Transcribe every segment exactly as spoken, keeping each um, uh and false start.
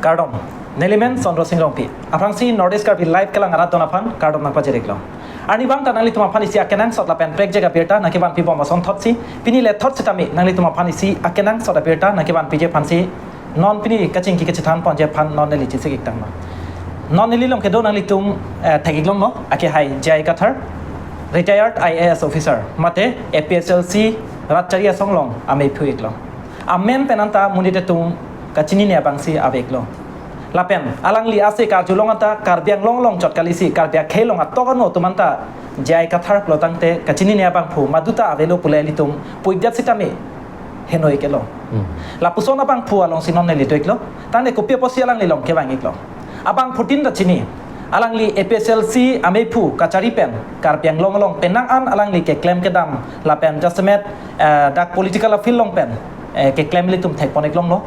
Kardom. Nelimen Sondro Sing Rongpi. Aphrangsi North East Karbi Live kelang arat don aphan kardom nangpajir-iklo. Arnivang ta nanglitum aphan isi akenangsot lapen prekjak abirta nangkevanpi bom asonthotsi, pini lethot sitame nanglitum aphan isi akenangsot abirta nangkevanpiji aphansi non pini kachingki kachethan ponji aphan non neli chesik-iktanglo. Non neli along kedo nanglitum, eh, thek-iklonglo, akehai J I Kathar, retired I A S officer, mate A P H L C Ratchari asong along ameiphu-iklo. Amen pen anta monit atum kachinine abangsi ave-iklo. Lapen alangli ase karjulong anta Karbi Anglong along chot kalisi Karbi akhei along atok ano atum anta J I Kathar pulotangte kachinine abangphu maduta avelo pule ilitum puidet sitame henoi-iklo. Hmm. Lapuson abangphu alongsi non neli do-iklo. Tangte kopi apotsi alangli along kevang-iklo. Abangphutin ta chini. Alangli A P H L C ameiphu kachari pen Karbi Anglong along penang an alangli keklem kedam lapen jasemet, eh, dak political field along pen, eh, keklem ilitum thekpon-iklonglo.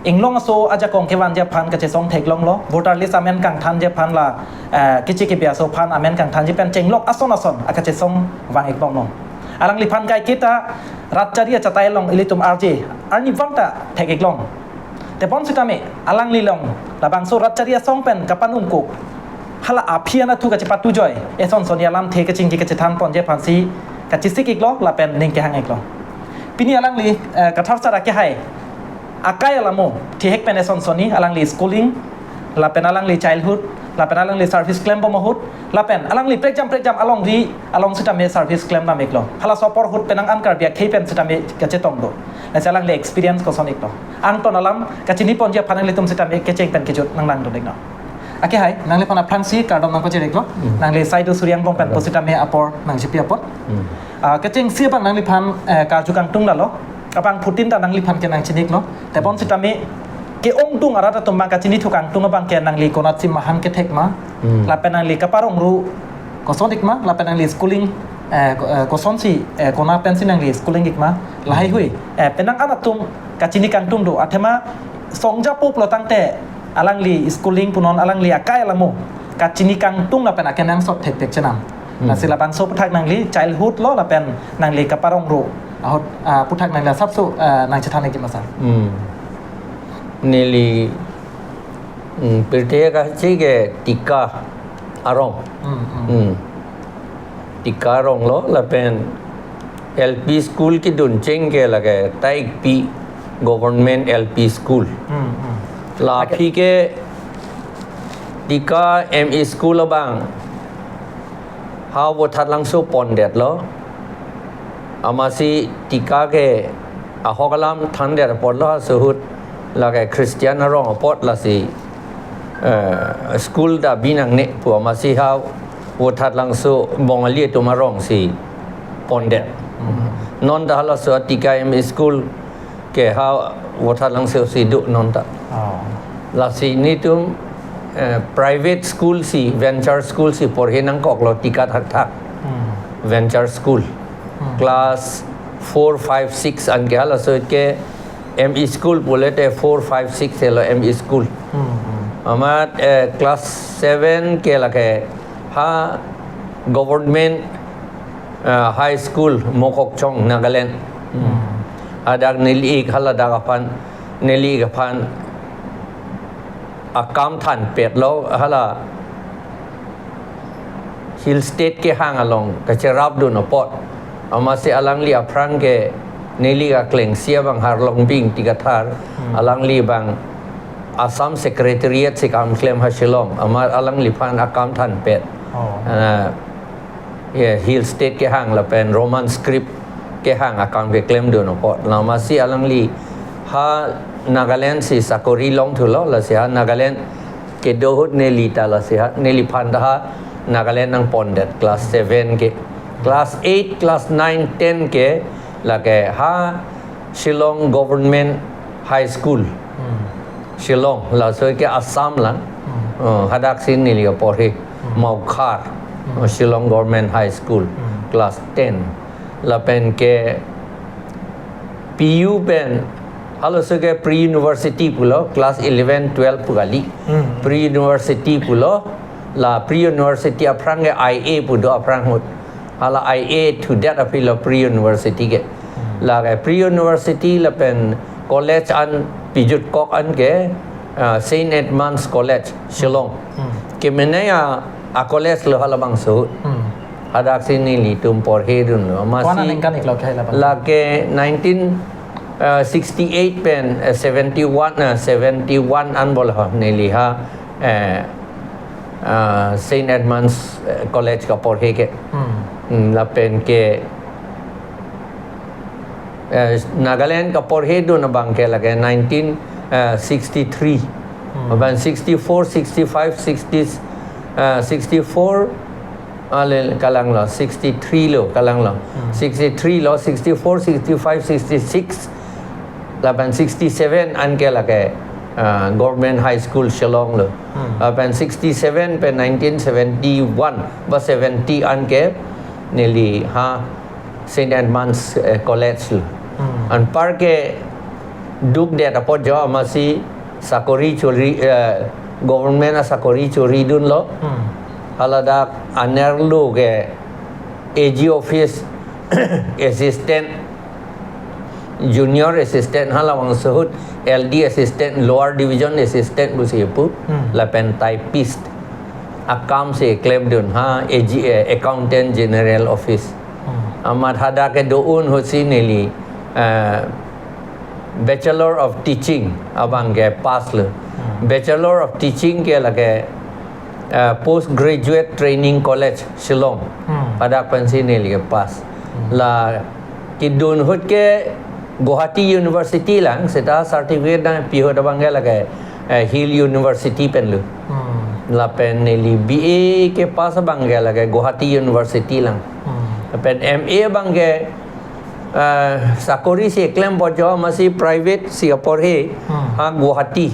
Inglong aso ajakong kevanji aphan kachesong theklonglo. Voter list amen kangthanji aphan la, eh, keche kebe aso aphan amen kangthanji pen chenglok ason ason akachesong vang-ikbomlo. Alangliphan kaiketa Ratchari achatai along ilitum arje arnivang ta thek-iklong. Tebon sitame alangli along labangso Ratchari asong pen kapanungkuk hala aphi anatthu kachepatu joi eson sonni alamthe kachingki kachethan ponji aphansi kachesik-iklo lapen ning kehang-iklo. Pini alangli, eh, Kathar sir akehai akai alamo thihek pen eson sonni alangli schooling lapen alangli childhood lapen alangli service klembom ahut lapen alangli prekjam prekjam alongri along sitame service klemdam-iklo. Halaso apor ahut penang an Karbi akhei pen sitame kachetong do. Lasi alangli experience koson-iklo. Angton alam kachini ponji aphan nanglitum sitame kecheng pen kejut nanglangdun-iknon. Akehai, nangliphan aphrangsi kardom nangpajir-iklo. Hmm. Nangli Saidu Suri angbong pen, kardom, pusitame apor nangchipi apot. Hmm. Ah, kechengsi abang nangliphan, eh, karju kangtung lalo. Abangphutin ta nangliphan ke nangchini-iklo. Tebon sitame ke-ongdung arat atum abang kachinithu kangtung abang ke nangli konatsi mahang kethek ma. Hmm. Lapen nangli kaparongru koson-ik ma, lapen nangli schooling, eh, ko-, eh, kosonsi, eh, konat pensi nangli schooling-ik ma. Lahai hui, eh, penang an atum kachini kangtung do. Athema songjapo pulotangte alangli schooling punon alangli akai alamo kachini kangtung lapen akenangsot thekthek chenam. Hmm. Lasi labangso aputhak nangli childhood lo lapen nangli kaparongru ahut, ah, aputhak nangli asapso, ah, nangchethan-ikji ma sir. Hmm. Neli, hmm, pirthe kachi ke Tika arong. Hmm, hmm. Hmm. Tika arong lo lapen L P school kedun cheng ke lake Taikpi Government L P School. Hmm, hmm. La, okay, aphi ke Tika M E School abang ha Vothatlangso pondetlo. Amatsi Tika ke ahok alam thandet apotlo, halaso ahut lake Christian arong apot lasi, eh, school ta bi nangne pu amatsi ha Vothatlangso Bongali atum arongsi pondet. Hmm. Non ta halaso Tika M E School ke ha Vothatlangso si do non ta. Oh. Lasi nelitum, eh, private school si, venture school si porhi nangkoklo Tika thakthak. Hmm. Venture school. Hmm. Class four, five, six anke halaso ke M E school pulote four, five, six helo M E school. Hmm, hmm. Amat, eh, class seven ke lake ha government, eh, high school Mokokchung, Nagaland. Hmm. Hmm. Hadak neli-ik haladak aphan, neli-ik aphan akam thanpetlo, hala Hill State kehang along kacherapdun apot. Amatsi alangli aphrang ke neli aklengsi abang Harlongbing Ingti Kathar, hmm, alangli abang Assam Secretariat si kam klem ha Shillong. Amat alangliphan akam thanpet. Oh. Ah, ya, Hill State kehang lapen Roman script kehang akam keklemdun apot. Amatsi alangli ha Nagaland si sakori longthulo, lasi ha Nagaland kedo ahut neli ta lasi ha, neliphan ta ha Nagaland nangpondet class seven ke. Class eight, class nine, ten ke lake ha Shillong Government High School. Hmm. Shillong, laso ke Assam lang. Hmm. Oh, hadak si neli aporhi. Hmm. Mawkhar. Hmm. Oh, Shillong Government High School, hmm, class ten. Lapen ke P U pen, halaso ke pre-university pulo, class eleven, twelve pu kali. Hmm. Pre-university pulo, la pre-university aphrang ke I A pu do aphrang ahut. Hala I A thudet aphi lo pre-university ke. Hmm. Lake pre-university lapen college an pijutkok anke uh, Saint Edmund's College, Shillong. Hmm. Kemenei a, a college lo halabangso ahut. Hmm. Hadaksi nelitum porhedunlo. Amatsi kwana ningkan iklo ke halabang? Lake nineteen, uh, sixty-eight pen, uh, seventy-one, uh, seventy-one an bol ho neli ha, eh, uh, Saint Edmund's, uh, College kaporhe ke. Hmm. Hmm, lapen ke, eh, Nagaland kaporhedun abang ke lake nineteen, eh, sixty-three. Hmm. Lapen sixty-four, sixty-five, sixty, eh, sixty-four, ale, kalanglo, sixty-three lo, kalanglo. Hmm. Sixty-three lo, sixty-four, sixty-five, sixty-six, lapen sixty-seven an ke lake, eh, Government High School Shillong lo. Hmm. Lapen sixty-seven pen nineteen seventy-one ba seventy an ke neli ha Saint Edmund's, eh, College lo. Hmm. Anpar ke dukdet apot jo amatsi sakori chori, eh, government asakori choridunlo. Hmm. Haladak anerlo ke A G office assistant, junior assistant, halabangso ahut L D assistant, lower division assistant pusi pu, Hmm. lapen typist akamsi klemdun ha A G, eh, Accountant General Office. Hmm. Amat hadak kedo-un ahutsi neli, eh, Bachelor of Teaching abang ke pass lo. Hmm. Bachelor of Teaching ke lake, eh, Postgraduate Training College, Shillong. Hmm. Hadak pensi neli ke pass. Hmm. La kedun ahut ke Guwahati University lang, seta certificate nangpi ahut abang ke lake, eh, Hill University pen lo. Hmm. Lapen neli B A ke pass abang ke lake Guwahati University lang. Hmm. Lapen M A abang ke, eh, sakorisi klem apot jo amatsi privatesi kaporhe, Hmm. ha Guwahati,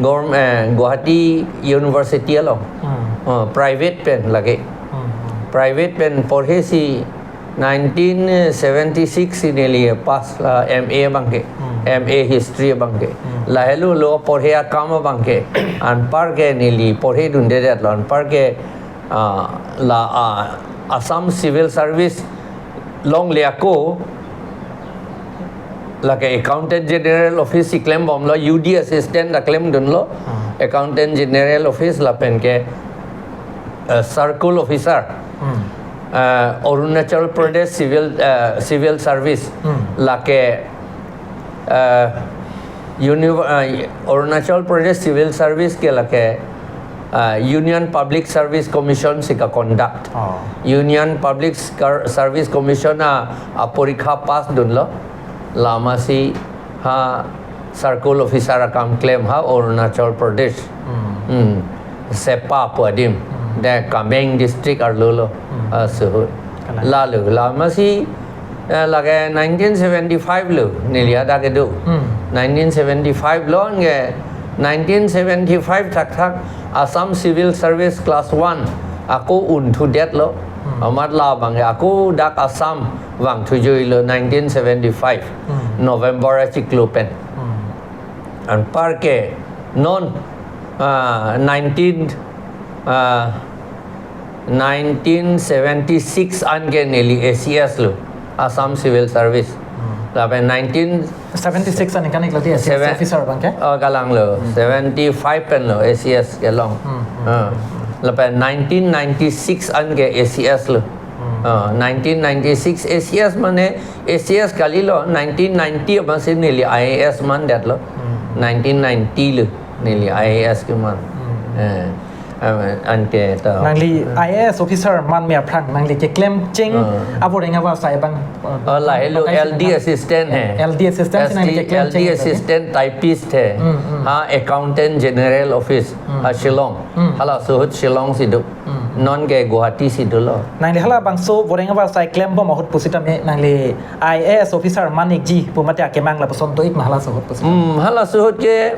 Government, eh, Guwahati University along. Hmm. Oh, private pen lake. Hmm, hmm. Private pen porhesi nineteen seventy-six si neli pass la M A abang ke, Hmm. M A History abang ke. Hmm. Lahelo lo porhe akam abang ke. Anpar ke neli porhedundedetlo, anpar ke, ah, la, ah, Assam Civil Service longle ako, lake Accountant General Office si klembomlo, U D assistant ta klemdunlo, Hmm. Accountant General Office lapen ke, eh, Circle Officer, Hmm. eh, Arunachal Pradesh Civil, eh, Civil Service, Hmm. lake, eh, Univ-, eh, Arunachal Pradesh Civil Service ke lake, eh, Union Public Service Commission si ka-conduct. Oh. Union Public Scar-, Service Commission a, aporikha pass dunlo. La amatsi ha Circle Officer akam klem ha Arunachal Pradesh. Hmm. Hmm. Seppa pu adim. Hmm. De Kameng District arlo lo. Hmm. Ah, suhut. Kalang. Lalo, la amatsi, eh, lake nineteen seventy-five lo, neli hadak kedo. Hmm. Nineteen seventy-five lo anke, nineteen seventy-five thakthak Assam Civil Service Class one ako unthudetlo. Hmm. Amat labang ke ako dak Assam vangthujuilo nineteen seventy-five, Hmm. November achiklo pen. Hmm. Anpar ke non, ah, nineteen, ah, nineteen seventy-six anke neli A C S lo, Assam Civil Service. Hmm. Lapen nineteen Seventy-six aningkan iklo di A C S Seven- officer abang ke? Oh, kalanglo. Hmm. Seventy-five pen lo A C S kelong. Hmm, hmm, Ah. hmm, hmm. Lapen nineteen ninety-six anke A C S lo. Hmm. Ah, nineteen ninety-six A C S mane A C S kalilo, nineteen ninety amatsi neli I A S mandetlo. Hmm. Nineteen ninety lo neli I A S keman. Hmm. Eh, am-, anke to. Nangli I A S officer manme aphrang nangli keklem cheng Ah. aboreng avarsai abang, uh, Oh, lahelo bakai L D sinang. Assistant he. L D assistant si nangli S D, keklem L D cheng assistant typist he. Hmm, hmm. Ha Accountant General Office, Hmm. ha Shillong. Hmm. Halaso ahut Shillong si do. Hmm. Non ke Guwahati si dolo. Nangli halabangso aboreng avarsai klembom ahut pusitame nangli I A S officer man-ikji pu mate akemang lapuson do-ik ma halaso ahut pusitame? Hmm, halaso ahut ke,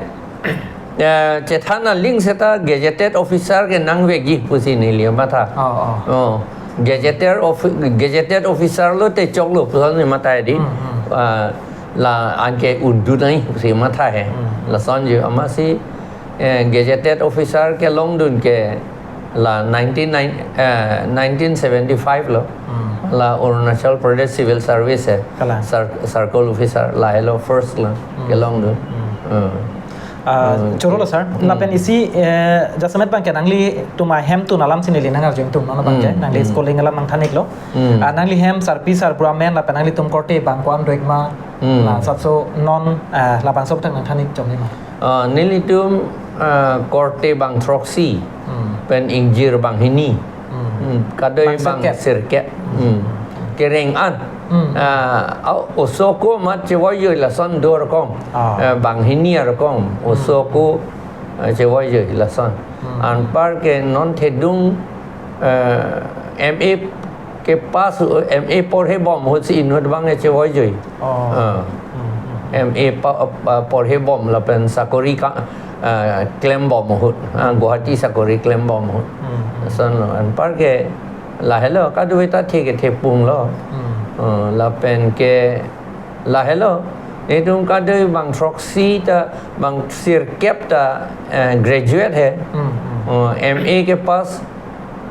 eh, chethan aling seta gazetted officer ke nangvekji pusi neli matha. Oh, oh. Oh, gazetted of-, gazetted officer lote choklo puson neli matha di. Hmm, hmm. Ah, la anke undunai pusi matha he. Hmm. Lason jo amatsi, eh, gazetted officer kelongdun ke la nineteen nine, eh, nineteen seventy-five lo. Hmm. La Arunachal Pradesh Civil Service he. Kalang. Cir-, circle officer lahelo first lo Hmm. kelongdun. Hmm. Hmm. Ah, hmm, choro lo, sir. Hmm. Lapen isi, eh, jasemet abangke nanglitum ahemtun alam si neli nangarju ingtung non abangke. Hmm, nangli hmm. Schooling alam nangthan-iklo. Hmm. Ah, nangli hem sarpi sarbura amen lapen nanglitum korte abang ko-an do-ik ma. Hmm. Lasapso non, ah, labangso aphuthak nangthan-ik chom ni ma. Ah, nelitum, ah, korte abang throksi. Hmm. Pen ingjir abang hini. Hmm. Hmm. Kadoi abang sirkep. Abang sirkep. Hmm. Hmm. Kereng an. Hmm. Ah, au, oso ko mat chevoijoi lason do arkom. Ah. Eh, banghini arkom. Hmm. Oso ko, eh, chevoijoi lason. Hmm. Anparke non thedung, eh, M A ke pass, M A porhebom ahut si inut abang chevoijoi. Oh. Ah. Hmm, hmm. M A pa, pa, porhebom lapen sakori ka, ah, klembom ahut. Ah, Guwahati sakori klembom ahut. Hmm, hmm. Lason lo, anparke lahelo, kadokave ta the ke thepung lo. Hmm. Eh, lapenke lahelo, nelitum kadoi abang throksi ta, abang sirkep ta, eh, graduate he. Hmm, hmm. Eh, M A ke pass,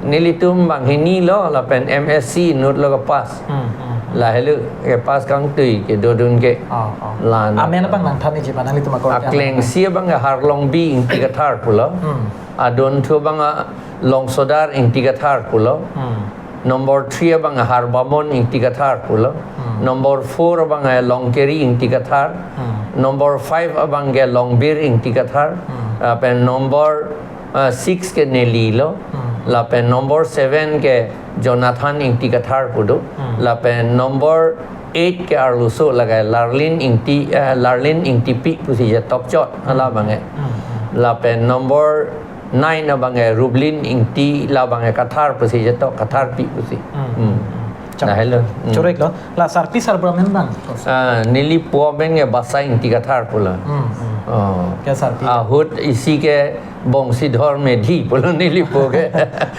nelitum banghini lo, lapen M S C inut lo ke pass. Hmm, hmm, hmm. Lahelo ke pass kangtui kedodun ke. Oh, oh. Lan. Amen abang nangthan-ikji ma nanglitum akorte amen abang? Aklengsi abang ke Harlongbi Ingti Kathar pulo. Hmm. Adunthu abang ke Longsodar Ingti Kathar pulo. Hmm. Number three abang Harbamon Ingti Kathar pulo. Hmm. Number four abang Longkeri Ingti Kathar. Hmm. Number five abang ke Longbir Ingti Kathar. Hmm. Lapen number, uh, six ke neli lo. Hmm. Lapen number seven ke Jonathan Ingti Kathar pu do. Hmm. Lapen number eight ke arloso lake Larlin Ingti, eh, Larlin Ingtipi pusi je Tokchot. Hala abang ke. Hmm. Hmm. Lapen number nine abang ke Rublin Ingti, la abang ke Kathar pusi je Tok, Katharpi pusi. Hmm. Hmm. Hmm. Chak. Lahelo. Hmm. Choro-iklo. La sarpi sarbura amen abang? Ah, neli po amen ke Basa Ingti Kathar pulo. Hmm, hmm. Oh. Ke sarpi? Ahut isi ke Bongsidhor Medhi pulo neli po ke.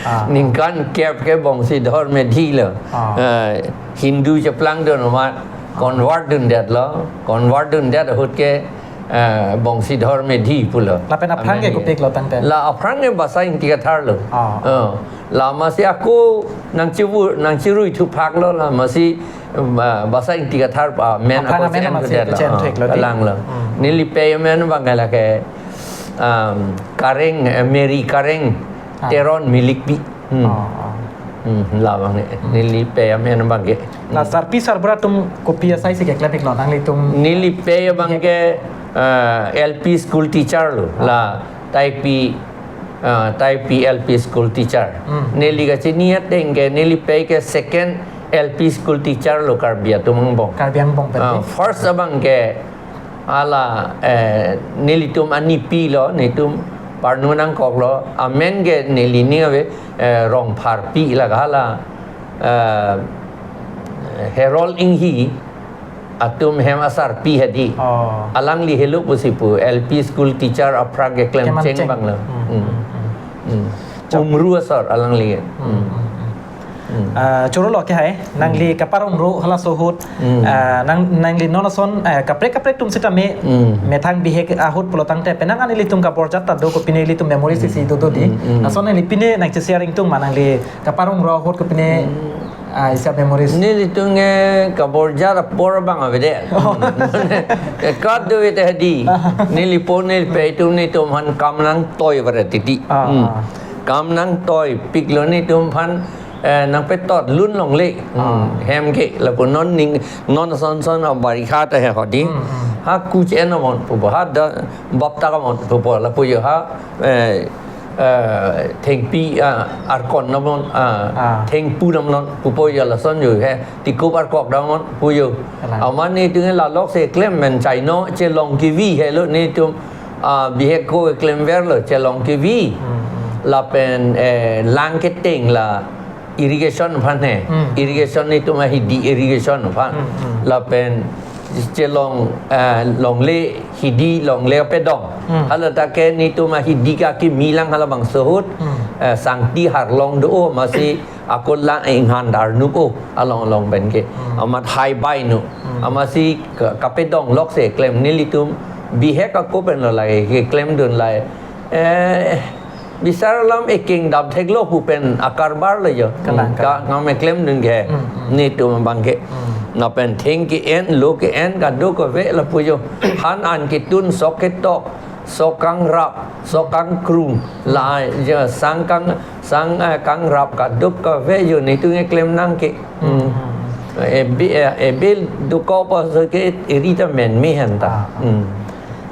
Ah. Ningkan kep ke Bongsidhor Medhi lo. Ah. Ah, Hindu cheplangdun amat convert dundetlo. Convert dundet ahut ke, eh, Bongsidhor Medhi pulo. Lapen aphrang ke amen ke kopik lo tangte? La aphrang ke Basa Ingti Kathar lo. Ah. Oh. Lasi ako nangchevur, nangcherui thuphak lo, lasi, eh, Basa Ingti Kathar, ah, amen aphrang ako amen chen amatsi thudet lo. Chen ah, thek lo, di? Kalang lo. Hmm. Neli pei amen abang ke lake, um, Kareng, eh, Mary Kareng, ah, Teron Milikpi. Hmm. Oh, oh. Hmm, la abang ke. Hmm. Neli pei amen abang ke. La, hmm, sarpi sarbura atum kopi asai si keklem-iklo nanglitum? Neli pei abang ke, eh, L P school teacher lo. Ah. La Taipi, eh, Taipi L P school teacher. Hmm. Neli kachini ateng ke neli pei ke second L P school teacher lo Karbi atum angbong. Karbi angbong pen. Ah, di? First abang ke hala, eh, nelitum anipi lo, nelitum parnu nangkok lo, amen ke neli ning ave, eh, Rongpharpi la hala, eh, Harold Inghi atum hem asarpi hedi. Oh. Alangli helo pusi pu, L P school teacher aphrang ke klemcheng, klemcheng abang lo. Hmm, hmm, hmm, hmm. Hmm. Chok. Umru asor alangli. Hmm, hmm, hmm. Hmm. Ah, choro lo ke hai, nangli, hmm, kaparong ro halaso ahut, hmm, ah, nang, nangli non ason, eh, kaprek kaprek atum sitame, hmm, methang bihek ahut pulo tangte penang an ilitum kaborjat ta do, kopine ilitum memories, hmm, isi do do di. Hmm, hmm. Lason neli pine nangche-share ingtung ma nangli kaparong ro ahut kopine, hmm, ah, isi memories? Nelitum ke kaborjat apor abang avedet. Oh. Hmm. Kadokave ta hedi. Neli po neli pei atum nelitum aphan kam nangtoi varet titi. Ah, hmm, ah. Kam nangtoipiklo nelitum aphan, eh, nangpetot lun longle. Hmm. Ah. Hem ke lapu non ning, non ason son a barikha ta he hedi. Hmm, hmm. Ha kuch en amon pupo, ha da baptak amon pupo lapu jo, ha, eh, eh, thengpi, ah, arkon damnon, ah, ah, thengpu damnon pupo jo, lason jo he, tikup arkok damnon pu jo. Kalang. Amat nelitum ke lalok si klem men chaino chelong kevi helo nelitum, ah, bihek ko klemverlo chelong kevi. Hmm, hmm. Lapen, eh, lang keteng la irrigation aphan he. Hmm. Irrigation nelitum ahidi irrigation aphan. Hmm, hmm. Lapen chelong, eh, longle, hidi longle apedong. Hmm. Hala ta ke nelitum ahidi ke akimi lang halabangso ahut. Hmm. Eh, Sangti Harlong do, amatsi ako lang inghan arnuk o, along along pen ke. Hmm. Amat hai bai nu. Hmm. Amatsi ka-, kapedong lok si klem nelitum bihek ako pen lo lake keklemdun lake. Eh, bisar alam ekeng dam theklo pu pen akarbar lo jo. Kalang, hmm, kalang. Ka ngam klemdun ke. Hmm, hmm. Nelitum abang ke. Hmm. Lapen theng ke-en, lo ke-en, kadokave lapu jo. Han an ketun sok ketok. Sokang rap, sokang krung, la, ja, sang kang, sang, eh, kang rap kaduk kave jo netum keklem nang ke. Hmm. Hmm. Ebe, eh, ebe duko pa so ke eri ta men me han ta. Ah. Hmm.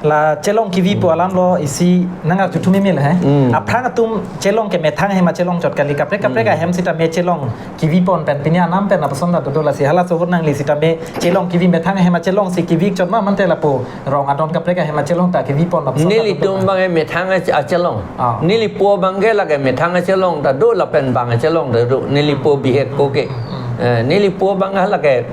La chelong kevi pu alam lo isi nang arju thu meme le he. Hmm. Aphrang atum chelong ke methang ahem achelong chot kali, kaprek kaprek Hmm. ahem sitame chelong kevi pon pen pini anam pen lapuson ta dodo, lasi halaso ahut nangli sitame chelong kevi methang ahem achelong si kevi chot ma mante lapu rong adon kaprek ahem achelong ta kevi pon lapuson ta dodo. Nelitum abang ke methang ach-, achelong. Ah. Neli po abang ke lake methang achelong ta do lapen bang achelong ta do. Neli po bihek ko ke. Hmm. Eh, neli po abang lake,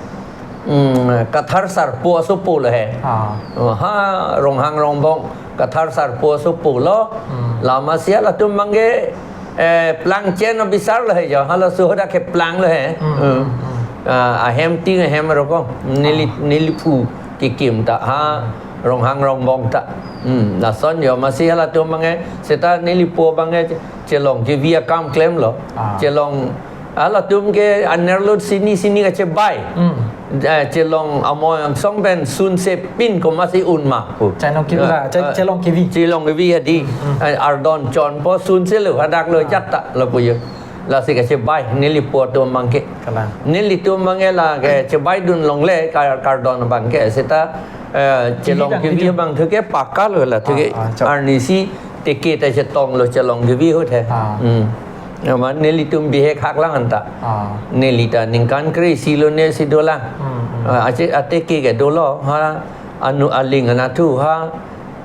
hmm, Kathar Sarpo asopo lo he. Ah. Oh, ha, Ronghang Rongbong Kathar Sarpo asopo lo. Hmm. Lama si halatum abang ke, eh, plangchen abisar lo he jo. Halaso ahut ta keplang lo he. Hmm, Hmm. hmm, hmm. Ah, ahem ting ahem rokong. Neli, Ah. neli phu kekim ta ha, Ronghang Rongbong ta. Hmm, lason jo, amatsi halatum abang ke, seta neli po abang ke chelong kevi akam klem lo. Ah. Chelong, halatum ke anerlo sini sini kachebai. Hmm. Eh, chelong amoi angsong pen sunse pin komatsi un ma pu. Chelong kevi Eh, la, che-, eh, chelong kevi. Chelong kevi hadi. Hmm, hmm. Eh, ardon chonpo sunse lo, hadak lo Ah. jat ta lapu jo. Lasi kachebai, neli po atum abang ke. Kalang. Nelitum abang ke lake chebai dun longle kar-, kardon abang ke. Seta, eh, Kevi chelong dang kevi kevi jo. abang thu ke paka lo la thu ke Ah, ah, chok. arnisi teke ta chetong lo chelong kevi ahut he. Ah. Hmm. Amat nelitum bihek hak lang anta. Ah. Neli ta ningkan kre-isi lo ne si dolang. Hmm, hmm. Ah, ache-, ateke ke dolo ha, anu aling anatthu ha,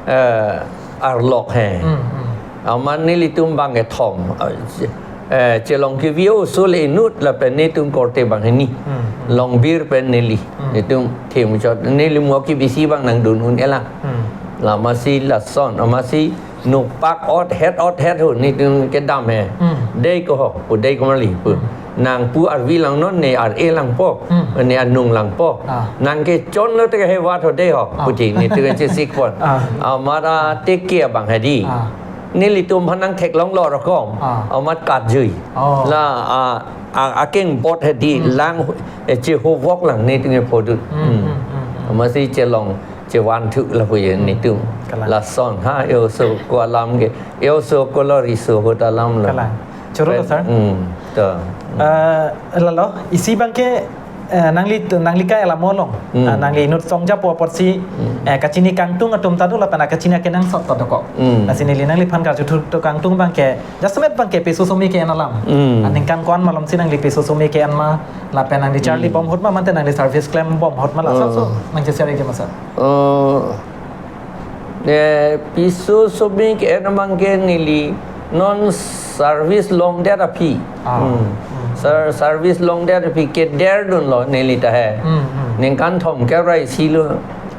eh, arlok he. Hmm, hmm. Amat nelitum abang kethom, eh, che-, eh, chelong kevi oso le inut lapen netum korte abang hini. Hmm, hmm. Longbir pen neli. Hmm. Netum them chot. Neli mo kevisi abang nangdun un-e lang. Hmm. Lama si lason, amatsi nokpak ot het ot het hu netum kedam he. Hmm. Dei ko ho, pu dei ko mali pu. Hmm. Nang pu arvi lang non ne ar-e langpo, Hmm. ne anung langpo. Ah. Nang ke chon lo te ke he vat ho dei ho, Ah. pu ti netum chesik pon. Ah. Amat ateke abang hadi. Ah. Nelitum aphan nangtheklong lo rokom. Ah. Amat katjui. Oh. La, ah, ah, akeng bot hadi Hmm. lang, eh, chehovok lang netum ke phodun. Hmm, Hmm. hmm, hmm, hmm. Amatsi chelong chevan thu lapu jo Hmm. netum. Kalang. Lason ha, e-oso ako alam ke. E-oso ako lo riso ahut alam lo. Kalang. Choro to, Pen-, sir? Hmm, to. Eh, lalo, isi abang ke, eh, nangli, nangli kai alam along. Hmm. Ah, nangli inut songja po apotsi, Hmm. eh, kachini kangtung atum ta do lapen kachini akenangsot ta dokok. Hmm. Lasi neli nangliphan karju thu to kangtung abang ke, jasemet abang ke piso somi ke-en alam. Hmm. Ah, ningkan ko-an malom si nangli piso somi ke-en ma, lapen nangli charli Hmm. bom ahut ma, mante nangli service klem bom ahut ma la, Oh. so, nangcheshare ke ma sir. Oh, eh, piso somi ke-en abang ke neli non service longdet aphi. Ah. Hmm. Hmm. Sir, service longdet aphi keder dun lo neli ta he. Hmm, hmm. Ningkan thom kre-isi lo.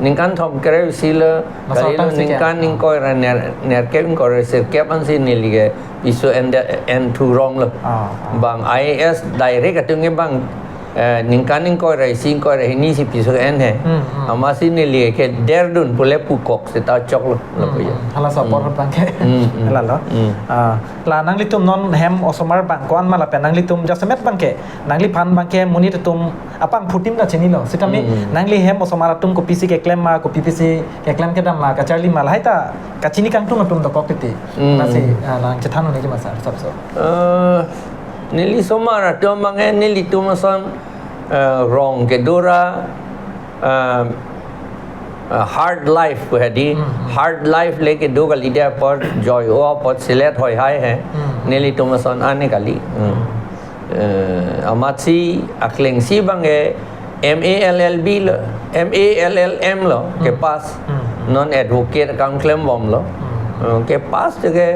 Ningkan thom kre-isi lo. Masa Kali lo utang si ke? ningkan Ah. ingkoi ra ner-, nerkep ingkoi ra sirkep ansi neli ke piso endet, en thu rong lo. Ah, ah. Bang I A S direct atum ke bang, eh, ningkan ingkoi ra isi ingkoi ra hini si piso en he. Hmm, hmm. Amatsi neli keder dun pule pukok seta chok lo, lapu jo. Hmm, hmm. Hala support Hmm. abang ke. Hmm, hmm. Hala lo. Hmm. Ah, la nanglitum non hem osomar abang ko-an ma lapen nanglitum jasemet abang ke, nangliphan abang ke monit atum apangphutin ta chini lo. Sitame Hmm. nangli hem osomar atum kopisi keklem ma, kopisi keklem kedam ma, kacharli ma, lahai ta kachini kangtung atum dokok titi. Hmm. Lasi, ah, nangchethan un-e ke ma sir, sapso. Eh, neli osomar atum abang ke nelitum ason, eh, rong kedo ra, eh, eh, hard life pu hadi, Hmm, hmm. hard life le kedo kalidet apot, joi-o apot selet hoi hai he. Hmm, hmm. Nelitum ason ane kali. Hmm. Hmm. Eh, amatsi aklengsi abang ke M A L L B lo, M A L L M lo, Hmm. ke pass. Hmm. Non advocate akam klem bom lo. Hmm. Eh, ke pass te ke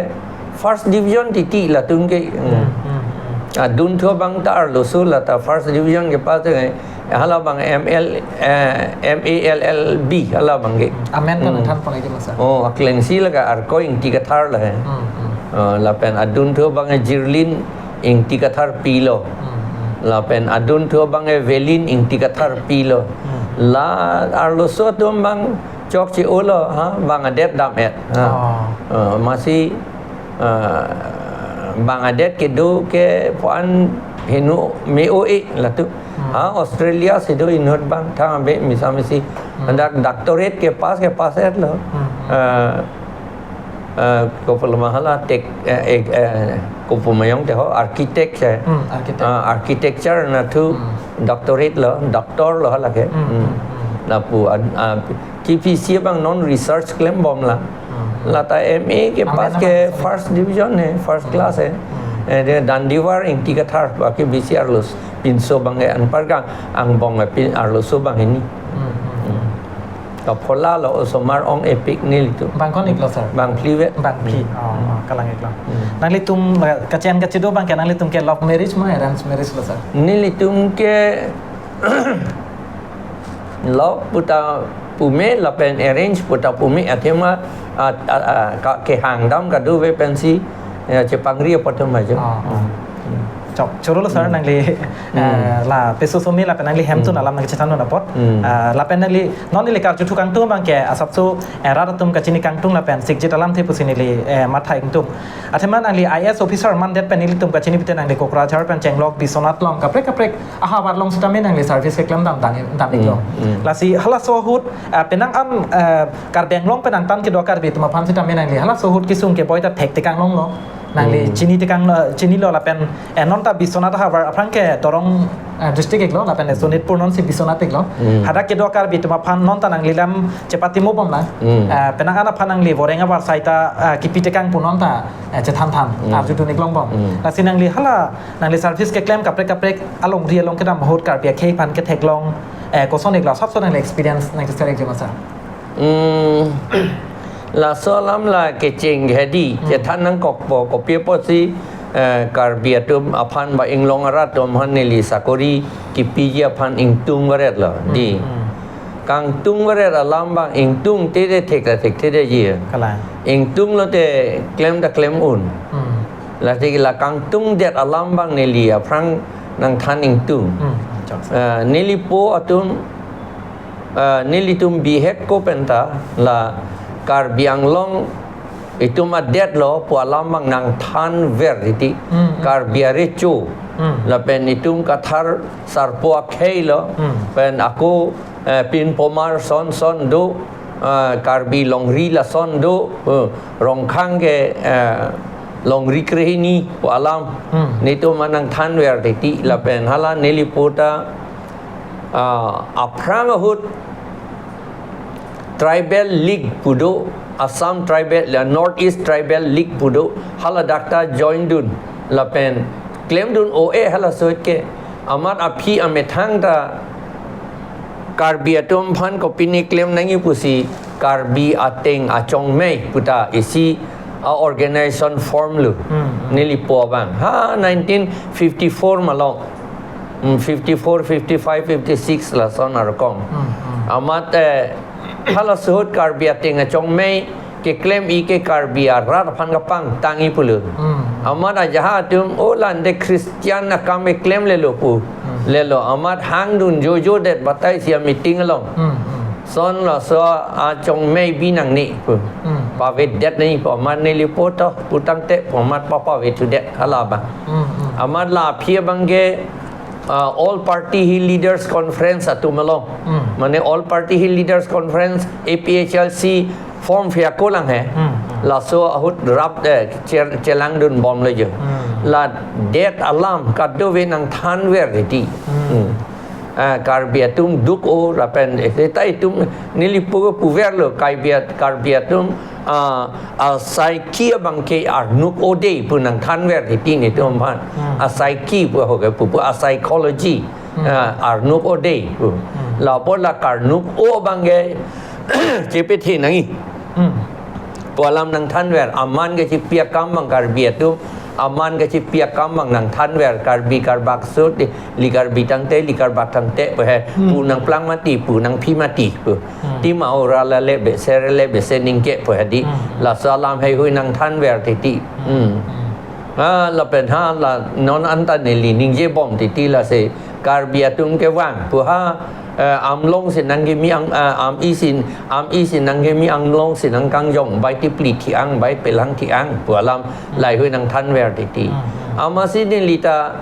first division titi latum ke. Hmm. Hmm, hmm, hmm. Adun thu abang ta arloso la ta first division ke pass te ke. Hala abang M L, eh, M A L L B hala abang ke. Amen ta Hmm. nangthan pon lagi ma sir. Oh, aklengsi la ke Arkoi Ingti Kathar lo he. Hmm, hmm. Eh, lapen adun thu abang ke Jirlin Ingti Kathar pi lo. Hmm, hmm. Lapen adun thu abang ke Velin Ingti Kathar pi lo. Hmm. La arloso atum abang chokche-o lo, ha, bang adet dam-et. Ha. Oh. Eh, amatsi, eh, bang adet kedo ke puan heno me-o-e latum. Hmm. Ha, Australia si do inut abang thang abe misa misi. Hmm. Dak doctorate ke pass ke pass-et lo. Hmm, hmm. Eh, eh, kopilo ma hala tek, eh, eh, eh, kopu ma yong te ho, architect he. Hmm, architect. Ah, architecture nathu Hmm. doctorate lo, doctor lo hala ke. Hmm, Hmm. hmm, hmm. Lapu an, ah, K P C abang non research klembom la. Hmm, hmm. Lata M A ke Ang pass nama ke apa? first division he, first Hmm. class he. Hmm. Eh, de Dandivar Ingti Kathar, baki B C arlos, pinso abang ke anparkang, angbong ke pin arloso abang hini. Hmm, hmm, hmm. Kaphola lo osomar ong-epik nelitum. Bang ko-an iklo, sir? Bang phli vet. Bang phli. Hmm. Oh, oh, kalang iklo. Hmm. Nanglitum, eh, kachian kachido abang ke nanglitum ke love marriage ma arrange marriage lo, sir? Nelitum ke love puta pume lapen arrange puta pume athema, ah, ah, ah, ka, kehang dam kadokave pensi, ya, chepangri apot atum ajo. Ah, ah. Hmm. Chok, choro lo, sir, Hmm. nangli, Hmm. eh, la peso somi lapen nangli hem tu Hmm. alam nangchethan apot. Hmm. Eh, lapen nangli, non neli karju thu kangtung abang ke asapso, eh, rat atum kachini kangtung lapen sikjit alamthe pusi neli, eh, matha ingtung. Athema nangli I A S officer mandet pen nelitum kachini pute nangli Kokrajhar pen Chenglok Biswanath along kaprek kaprek ahavar along sitame nangli service keklem dam dam dam iklo. Hmm, hmm. Lasi halaso ahut, eh, penang an, eh, Karbi Anglong pen nangtan kedo Karbi atum aphan sitame nangli halaso ahut kesung keboi ta thek tekang longlo. Nangli Hmm. chini tekang, eh, chinilo lapen, eh, non ta Biswanath ahavar aphrang ke Dorong, eh, district iklo lapen Sonitpur non si Biswanath iklo. Hmm. Hadak kedo Karbi atum aphan non ta nangli lam chepatimo bomlang. Hmm. Eh, penang an aphan nangli voreng avar saita, eh, kipi tekang pu non ta, eh, chethan than. Hmm. Arju dun iklong bom. Hmm. Lasi nangli hala, nangli service keklem kaprek kaprek alongri along kedam ahut Karbi akhei aphan ketheklong, eh, koson iklo asapso nangli experience nangkeshare ikji ma, sir? Hmm, laso alam la kecheng hedi, Hmm. chethan nangkokpo, kopi apotsi, eh, Karbi atum aphan ba inglong arat atum aphan neli sakori kipiji aphan ingtung varet lo, Hmm, di. hmm. Kangtung varet alam abang ingtung te de thek ta thekthedetji. Kalang. Ingtung lote klem ta klem un. Hmm. Lasi la kangtungdet alam abang neli aphrang nangthan ingtung. Hmm, chok, sir. Eh, nelipo atum ah, nelitum bihek ko penta la Karbi Anglong itum adet lo pu alam abang nangthanver titi. Hmm, hmm. Karbi arecho. Hmm. Lapen itum Kathar sarpo akhei lo. Hmm. Pen ako, eh, pinpomar son son do, ah, Karbi longri lason do, eh, Rongkhang ke, eh, longri krehini pu alam. Hmm. Nelitum nangthanver titi. Lapen hala nelipo ta ah, aphrang ahut Tribal League pu do, Assam Tribal, la North East Tribal League pu do, haladak ta join dun, lapen klemdun o-e halaso ahut ke, amat aphi amethang ta Karbi atum aphan kopine klem nangji pusi Karbi Ateng Achongmei puta isi a-organization form lo. Hmm, hmm. Nelipo abang. Ha, nineteen fifty-four malom. Hmm, fifty-four, fifty-five, fifty-six lason arkom. Hmm, hmm. Amat, eh, halaso ahut Karbi Ateng Achongmei keklem-i ke Karbi arat aphan kapangtangji pulo. Hmm. Amat ajaha atum, o lande Christian akam keklemlelo pu. Hmm. Lelo, amat hangdun jojodet batai si a-meeting along. Hmm, hmm. Son laso Achongmei bi nangne pu. Hmm. Pavedet nangji pu amat nelipo to pu tangte pu amat papavethudet hala abang. Hmm, hmm. Amat la aphi abang ke, ah, All Party Hill Leaders Conference atum along. Hmm. Mane All Party Hill Leaders Conference, A P H L C form phia kolang he. Hmm, hmm. Laso ahut rap, eh, cher-, chelangdun bomlo jo. Hmm. Ladet alam kadokave nangthanver titi. Hmm. Hmm. Ah, Karbi atum duk-o lapen, eh, ta itum nelipo puverlo Karbi at-, Karbi atum, ah, asaiki abang ke arnuk ode pu nangthanver titi nelitum aphan. Hmm. Asaiki pu ho ke pu pu a-psychology. Hmm. Ah, arnuk ode pu. Hmm. Lapu la karnuk-o abang ke chepethe nangji. Hmm. Pu alam nangthanver, aman kachipi akam abang Karbi atum, aman kachipi akam abang nangthanver, Karbi karbak sut, li Karbi tangte, li karbak tangte pu he, Hmm. pu nangplang mati, pu nangphi mati pu. Hmm. Tima ora la le bese re le bese ningke pu he di, Hmm. laso alam heihui nangthanver titi. Hmm. Hmm. Hmm. Ha, lapen ha, la non anta neli ningje bom titi lasi Karbi atum kevang pu ha, eh, Amlong si nangkimi ang, eh, Am-i si, Am-i si nangkimi Amlong si nangkangjong, bai tipli thi-ang, bai pelang thi-ang pu alam, Hmm. laheihui nangthanver titi. Hmm, hmm. Amatsi neli ta,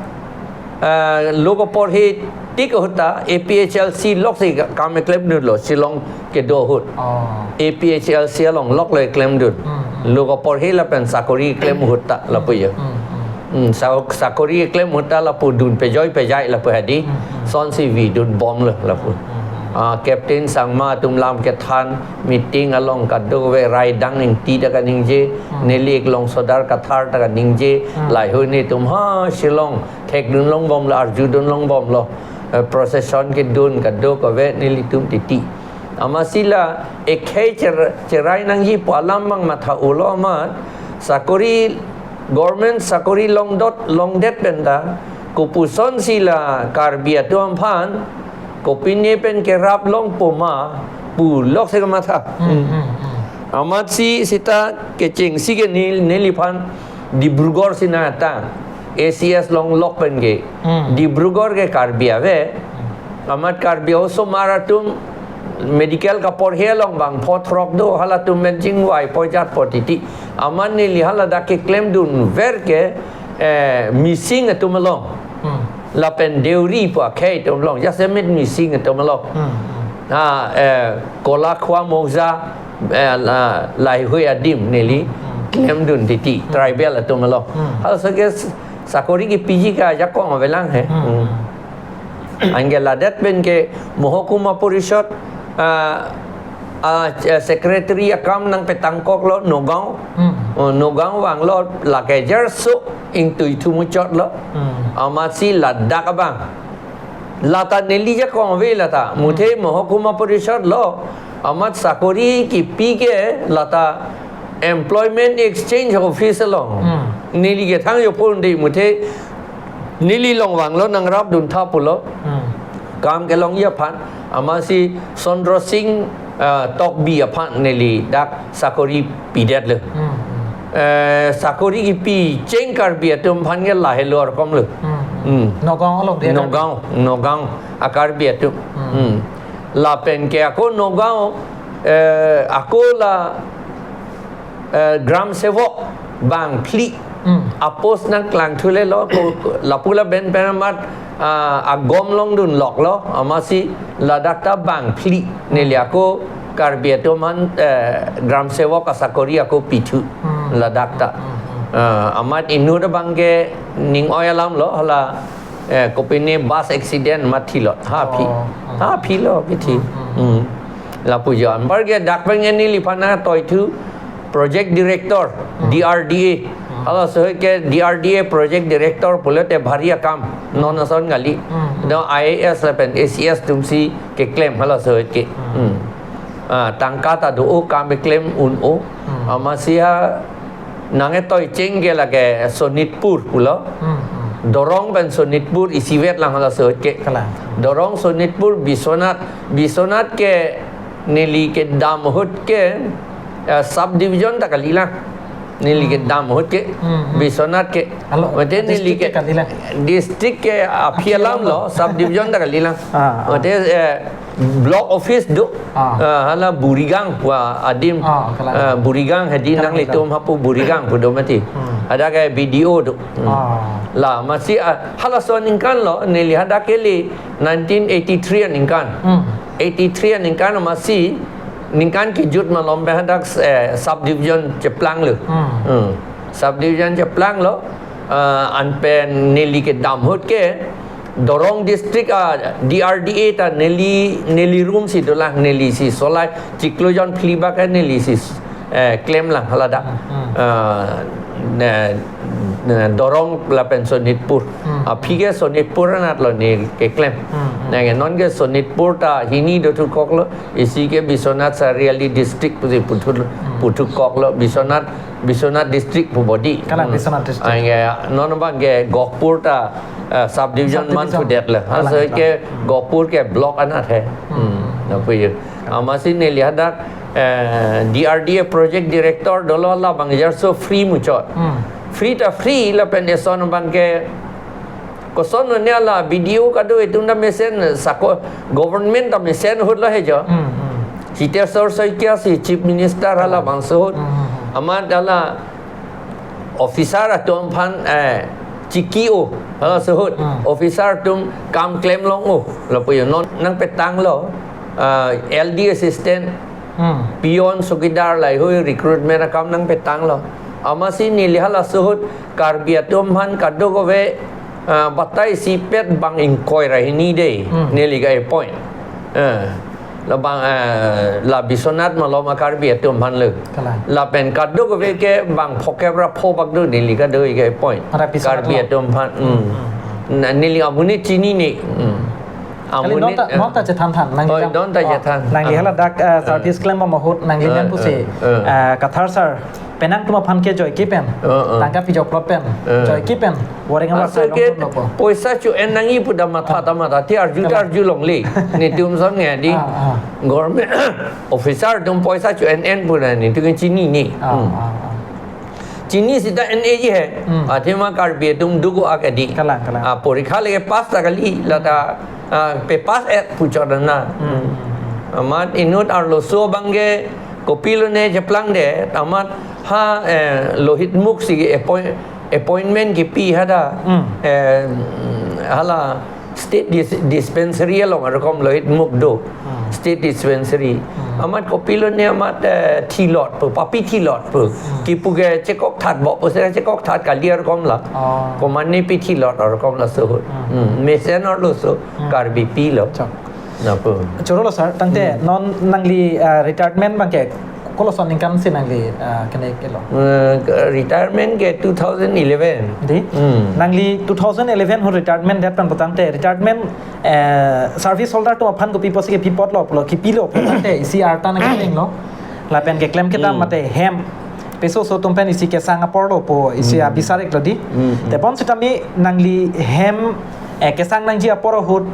eh, lo kaporhe tik ahut ta, A P H L C lok si ka-, kam keklemdunlo, Shillong kedo ahut. Oh. A P H L C along lok le klemdun. Hmm, hmm. Lo kaporhe lapen sakori klem ahut ta lapu jo. Hmm, hmm. Hmm, sa-, sakori klem ahut ta lapu dun pejoi pejai lapu hadi. Hmm, hmm. Sonsi vi dun bomlo lapu. Hmm, hmm. Ah, Captain Sangma atum lam kethan meeting along kadokave Raidang Ingti ta kaningje, Hmm. neli Eklong Sodar Kathar ta kaningje, Hmm. lahei netum ha Shillong thekdun longbomlo, arjudun longbomlo. Eh, procession kedun kadokave nelitum titi. Amatsi la ekhei cher-, cherai nangji pu alam abang matha-olo amat, sakori, government sakori longdot, longdet pen ta, kopusonsi la Karbi atum aphan, kopine pen kerap longpo ma, pu lok si kamatha. Hmm, hmm, hmm. Amatsi seta kechengsi ke nel-, neliphan Dibrugarh si nangthan, A C S longlok pen ke. Hmm. Dibrugarh ke Karbi ave. Hmm. Amat Karbi osomar atum medical kaporhe along bang pho throk do, halatum pen chingvai pho jat pho titi. Amat neli haladak keklemdunver ke, eh, Mising atum along. Hmm. Lapen Deuri pu akhei atum along. Jasemet Mising atum along. Hmm, hmm. Ha, eh, Kolakhua Mokja, eh, la, laheihui adim neli Hmm. klemdun titi, Hmm. tribal atum along. Hmm. Halaso ke s-, sakori kepiji ke ajakong avelang he. Hmm. Hmm. Anke ladet pen ke Mohokuma Porishad, ah, ah, eh, secretary akam nangpetangkoklo Nagaon. Hmm. Oh, Nagaon vanglo lake jarso ingtui thu muchotlo. Hmm. Amatsi ladak abang. Lata neli jakong ave lata. Muthe Hmm. Mohokuma Porishad lo. Amat sakori kipi ke lata Employment Exchange Office along. Hmm. Neli kethang jo pon de muthe neli long vanglo nangrapdun tha pulo. Hmm. Kam kelongji aphan. Amatsi Chandra Singh, ah, Tokbi aphan neli dak sakori pidetlo. Hmm, hmm. Eh, sakori kipi cheng Karbi atum aphan ke lahelo arkomlo. Hmm, hmm. Hmm. Nagaon along dia Karbi? Nagaon, Nagaon a Karbi atum. Hmm. Hmm. Lapen ke ako Nagaon, eh, ako la, eh, Gram Sevok bang phli Hmm. a post nangklangthulelo, ko, ko, lapu lapen pen amat, ah, agom longdun loklo, amatsi ladak ta bang phli neli ako Karbi atum aphan, eh, Gram Sevok asakori ako pithu Hmm. ladak ta. Hmm, hmm. Ah, amat inut abang ke ning oi alamlo, hala, eh, kopine bus accident mathilo. Ha phi. Oh, hmm. Ha philo kithi. Hmm, hmm. Hmm. Lapu jo. Anpar ke dak pen neliphan nangtoithu project director, Hmm. D R D A. Hmm. Halaso ahut ke D R D A project director pulote bhari akam. Non ason kali. Hmm, hmm. Do I A S lapen A C S atumsi keklem halaso ahut ke. Hmm. Hmm. Ah, tangka ta do-o, kam keklem un-o. Hmm. Amatsi ha nangketoi cheng ke lake Sonitpur pulo. Hmm, hmm. Dorong pen Sonitpur isivet lang halaso ahut ke. Kalang. Dorong, Sonitpur, Biswanath. Biswanath ke neli kedam ahut ke, eh, subdivision ta kalilang. Neli Hmm. kedam ahut ke, Hmm, hmm. Biswanath ke. Alo, Mate neli district ke ke kalilang. District ke aphi Aphi alamlo, alamlo. Subdivision ta kalilang. Ah, ah. Mate, eh, block office do. Ah. Ah, hala Burigang pu adim. Ah, kalang. Ah, Burigang hadi Kalang, nanglitum kalang. Hapu Burigang pu do mati. Hmm. Hadak ke B D O do. Hmm. Ah. La, amatsi, ah, halaso aningkan lo, neli hadak kele nineteen eighty-three aningkan. Hmm. Eighty-three aningkan amatsi, ningkan kejut malom pen hadak, eh, subdivision cheplanglo. Hmm. Hmm. Subdivision cheplanglo, ah, anpen neli kedam ahut ke, Dorong district a D R D A ta neli, neli room si dolang, neli si solai, chiklo jon phli bak ke neli si, eh, klemlang haladak. Hmm. Ah, ne, ne, Dorong lapen Sonitpur. Hmm. Aphi ke Sonitpur anatlo neli keklem. Hmm, hmm. Nangke non ke Sonitpur ta hini dothukoklo, isi ke Biswanath Chariali district pusi puthu, Hmm. puthukoklo, Biswanath Biswanath district pu bodi. Kalang Hmm. Biswanath district. Anke non abang ke Gohpur ta, eh, subdivision Subdivision. man pudet le. Kalang, Halaso ahut ke kalang. Hmm. Gohpur ke block anat he. Hmm. Hmm. Lapu jo. Amatsi neli hadak, eh, D R D A project director dolo labang jarso free muchot. Hmm. Free ta free lapen eson abang ke Koson ne la B D O kado itum ta mesen sako government ta mesen ahut lo he jo. Hmm, hmm. Chiteswar Saikia si Chief Minister hala Hmm. bangso ahut. Hmm, hmm, hmm. Amat hala officer atum aphan, eh, chiki-o halaso ahut. Hmm. Officer atum kam klem long-o. Lapu jo non nangpetanglo, eh, L D assistant Hmm. Peon, chowkidar lahei hui recruitment akam nangpetanglo. Amatsi neli halaso ahut Karbi atum aphan kadokave, ah, batai isi pet bang ingkoi ra hini dei. Hmm. Neli ke-appoint. Eh, labang, eh, la Biswanath malom a-Karbi atum aphan lo. Kalang. Lapen kadokave ke bang phokep ra pho bak do neli kadokave ke-appoint. Para Biswanath Karbi lo. Atum aphan. Hmm. Hmm, hmm, hmm. Na, neli amonit chinine. Hmm. Kali amonit, non ta, eh, non ta chethan than, nangli oi, dam, non ta, oh, chethan. Nangli, ah, hala dak, eh, ah, service klembom ahut, nangli, ah, nen pusi, ah, ah, eh, Kathar sir, penang atum aphan ke joike pen, ah, ah, tangka pijoklo pen, ah, joike pen, wareng awa aso sai ke long lo po. Poisa cho-en nangji pu ta matha, ah, ta matha, ti arju ta, kalang, arjulongle. Netum son nge di. Ah, ah. Government officer atum poisa cho-en en pu ta netum ke chinine. Ah, hmm, ah, ah. Chini seta en-eji he. Hmm. Athema Karbi atum duk-ak edi. Kalang, kalang. Ah, porikha lake pass ta kali, lata, ah, pe-pass-et pu chot na. Hmm, hmm, hmm. Amat inut arloso abang ke kopilone cheplangde, amat ha, eh, Lohit Mukh si appoint-, appointment kipi hadak. Hmm. Eh, hala State dis-, dispensary along arokom Lohit Mukh do. Hmm. State dispensary. Hmm. Amat kopilone amat, eh, thilot pu, papi thilot pu. Hmm. Kipu ke chekok thatbom pu, seta chekok that kali arokom la. Oh. Komatne pi thilot arokom laso ahut. Hmm. Hmm. Mesen arloso, hmm, Karbipi lo. Chok. Lapu. Chorolo sir, tangte, hmm, non nangli, eh, retirement abang ke koloson aningkan si nangli, ah, kene kelo? Eh, retirement ke two thousand eleven. Di? Hmm. Nangli two thousand eleven ahut retirement det pen pu tangte, retirement, eh, service holder atum aphan kopi pusi kepi apotlo pulo, kipilo pu tangte, isi arta nangketenglo. Lapen keklem kedam, hmm, mate hem. Peso oso atum pen isi kesang aporlo pu, isi, hmm, abisar-iklo di. Hmm, hmm. Tebon sitame nangli hem, eh, kesang nangji apor ahut,